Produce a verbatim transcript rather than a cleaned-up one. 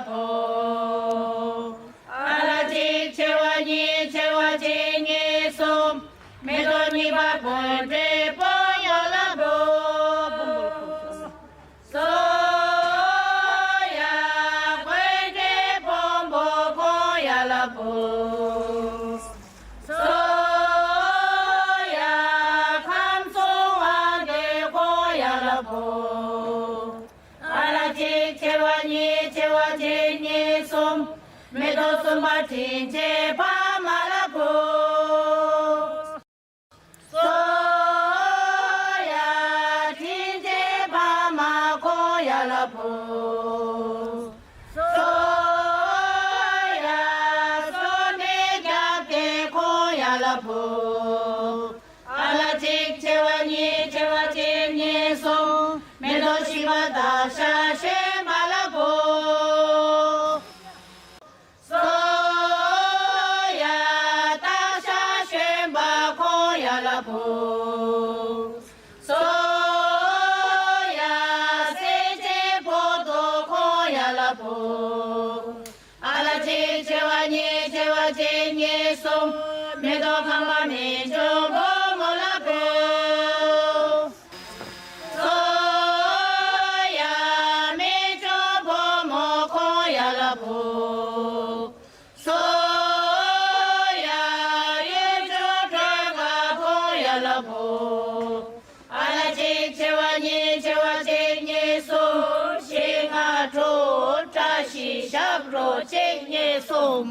ཕོ། ཨ་ལ་གཅིག་ཆེ་བ་གཉིས་ཆེ་བ་གཅིག་གཉིས་གསུམ། མེ་ཏོག་གཉིས་པ་ཀུན་འདྲེས་པོ་ཡ་ལ་ཕོ། སོ་ཡ་ཀུན་འདྲེས་ཕུང་པོ་ཁོང་ཡ་ལ་ཕོ། སོ་ཡ་ཁམས་གསུམ་དབང་ལྡན་ཁོང་ཡ་ལ་ཕོ། ཨ་ལ་གཅིག་ཆེ་བ་གཉིས་ཆེ་བ་གཅིག་གཉིས་གསུམ། མེ་ཏོག་གསུམ་པ་དྲིན་ཆེན་ཕ་མ་ལ་ཕོ། སོ་ཡ་དྲིན་ཆེན་ཕ་མ་ཁོང་ཡ་ལ་ཕོ། སོ་ཡ་སོ་ནེ་རྒྱབ་སྟེ་ཁོང་ཡ་ལ་ཕོ། ཨ་ལ་གཅིག་ཆེ་བ་གཉིས་ཆེ་བ་གཅིག་གཉིས་གསུམ། མེ་ཏོག་བཞི་པ་སྟག་ཤར་གཞོན་པ་ལ་ཕོ། སོ་ཡ་སྟག་ཤར་གཞོན་པ་ཁོང་ཡ་ལ་ཕོ། སོ་ཡ་སེང་ཆེན་ཕོ་ཏོ་ཁོང་ཡ་ལ་ཕོ། ཨ་ལ་གཅིག་ཆེ་བ་གཉིས་ཆེ་བ་གཅིག་གཉིས་གསུམ། མེ་ཏོག་ཁང་པ་རྨད་བྱུང་བུ་མོ་ལ་ཕོ། སོ་ཡ་རྨད་བྱུང་བུ་མོ་ཁོང་ཡ་ལ་ཕོ། སོ་ཡ་གཡུ་བྱུར་སྒྲོལ་དཀར་ཁོང་ཡ་ལ་ཕོ། ཨ་ལ་གཅིག་ཆེ་བ་གཉིས་ཆེ་བ་གཅིག་གཉིས་གསུམ། ཞིང་ང་ཁྲོ་བཀྲ་ཤིས་ཞབས་བྲོ་གཅིག་གཉིས་གསུམ།